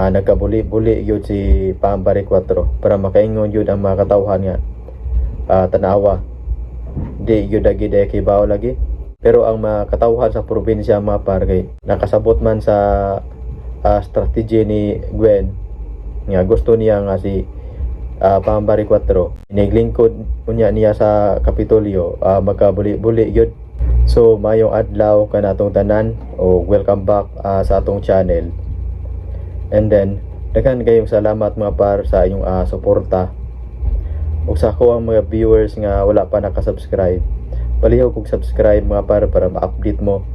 Nagkabuli-buli gyud si Pam Baricuatro para makaingon gyud ang mga katawhan nga tanawa, di gyud lagi day kibaw lagi. Pero ang mga katawhan sa probinsya, mga par, kay nakasabot man sa strategy ni Gwen nga gusto niya nga si Pam Baricuatro, iniglingkod unya niya sa Kapitolyo, magkabuli-buli gyud. So mayong adlaw kanatong tanan o welcome back sa atong channel. And then daghan kayong salamat, mga par, sa inyong suporta. Ug sa ako ang mga viewers nga wala pa naka-subscribe, palihog kog subscribe, mga par, para ma-update mo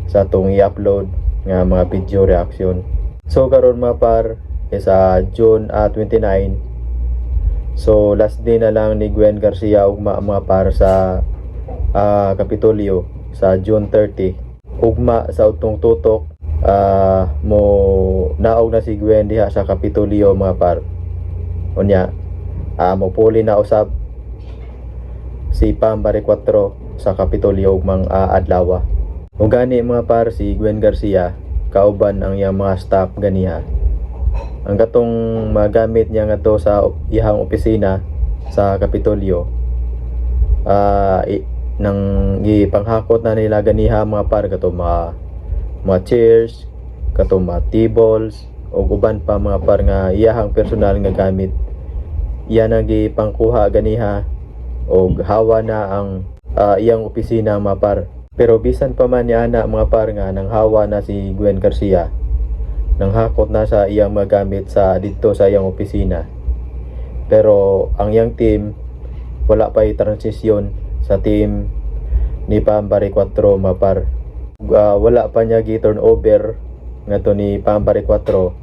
sa atong i-upload nga mga video reaction. So karon, mga par, is June 29. So last day na lang ni Gwen Garcia ugma, mga par, sa Kapitolyo sa June 30. Ugma sa utong tutok, mo naog na si Gwen diha sa Kapitolyo, mga par. Unya mo puli na usab si Pam Baricuatro sa Kapitolyo ugmang adlaw. Ug gani, mga par, si Gwen Garcia kauban ang iyang mga staff ganiha. Ang katong magamit niya ngadto sa iyang opisina sa Kapitolyo, nang gipanghakot na nila ganiha, mga par, katong mga chairs, katong mga tables ug uban pa, mga par, nga iyahang personal nga gamit. Iya nang gipangkuha ganiha og hawa na ang iyang opisina, mga par. Pero bisan pa man niya ana, mga par, nga nang hawa na si Gwen Garcia, nang hakot na sa iyang mga gamit sa didto sa iyang opisina, pero ang iyang team wala pa transition sa team ni Pam Baricuatro, mga par. Wala pa niya gi-turn over ngadto ni Pam Baricuatro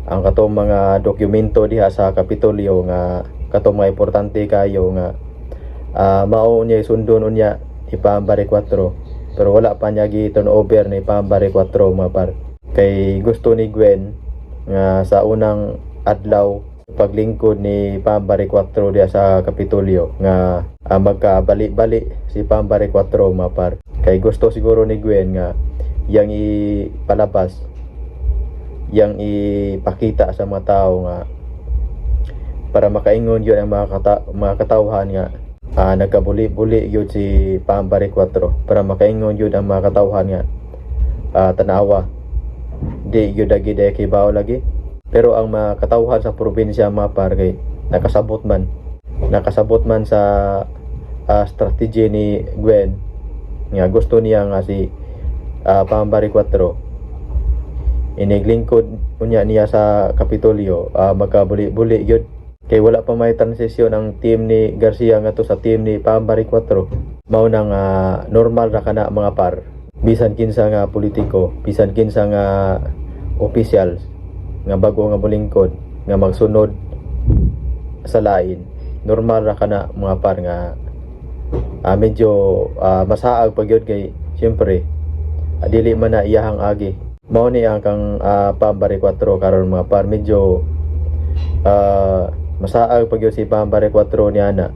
ang katong mga dokumento diha sa Kapitolyo nga katong mga importante kayo nga mao niya sundon unya ni Pam Baricuatro, pero wala pa niya gi-turn over ni Pam Baricuatro, mga par, kay gusto ni Gwen nga sa unang adlaw paglingkod ni Pam Baricuatro diha sa Kapitolyo nga magkabali-bali si Pam Baricuatro, mga par, kay gusto siguro ni Gwen nga yang ipalabas, yang ipakita sa mga tao nga para makaingon yun ang mga katawhan nga nagkabuli-buli yun si Pam Baricuatro para makaingon yun ang mga katawhan nga tanawa, di yun lagi day kibaw lagi. Pero ang mga katawhan sa probinsya, mga par, kay nakasabot man sa strategy ni Gwen nga gusto niya nga si Pam Baricuatro, iniglingkod unya niya sa Kapitolyo, magkabuli-buli gyud kay wala pa may transition ang team ni Garcia ngadto sa team ni Pam Baricuatro. Mao nang normal ra kana, mga par. Bisan kinsa nga politiko, bisan kinsa nga officials nga bago nga molingkod nga magsunod sa lain, normal ra kana, mga par, nga medyo masaag pa gyud kay syempre dili man na iyahang agi. Mao ni ang kang Pam Baricuatro karon, mga par. Medyo masaag pa gyud si Pam Baricuatro niya na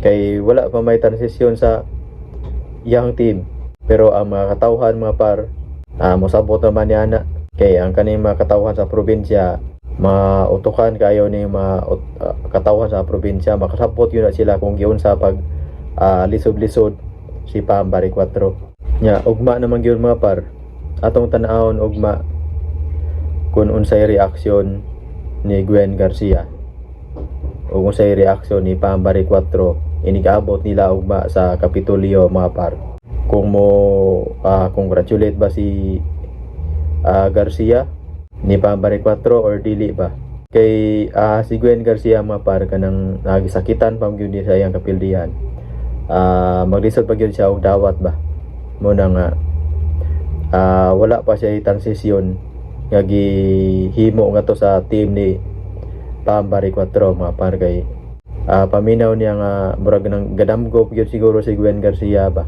kay wala pa may transition sa iyang team. Pero ang mga katawhan, mga par, mosabot naman niya na kay ang kaning mga katawhan sa probinsya, mautukan kayo ni mga katawhan sa probinsya. Makasabot yun na sila kung giunsa pag lisod-lisod si Pam Baricuatro nya. Ugma naman gyud, mga par, atong tan-awon ugma kung unsay reaksyon ni Gwen Garcia o unsay reaksyon ni Pam Baricuatro inigabot nila ugma sa Kapitolyo, mga par, kung mo congratulate ba si Garcia ni Pam Baricuatro or dili ba. Kay si Gwen Garcia, mga par, kanang nagisakitan pa gyud ni sa iyang kapildihan, maglisod pa gyud siya og dawat ba. Mo na nga wala pa siya transition nga gihimo nga to sa team ni Pam Baricuatro, mga par, kay paminaw niya nga murag nang gadamgo gyud siguro si Gwen Garcia ba.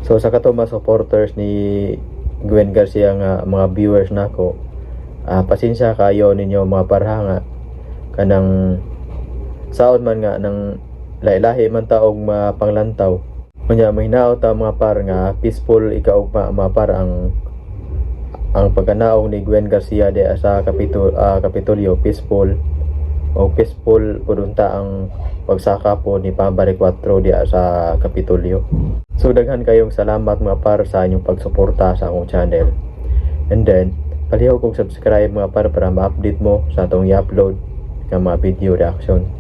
So sa kato mga supporters ni Gwen Garcia nga mga viewers nako, pasensya kayo ninyo, mga parha, nga kanang saon man nga nang lahi-lahi man taog mga panglantaw. Unya mahinaot ta, mga par, nga peaceful ikaugma, mga par, ang Ang pagkanaog ni Gwen Garcia di sa Kapitolyo, peaceful o peaceful pud unta ang pagsaka po ni Pabare 4 diya sa Kapitolyo. So daghan kayong salamat, mga par, sa inyong pagsuporta sa akong channel. And then, palihog kong subscribe, mga par, para ma-update mo sa atong i-upload nga mga video reaction.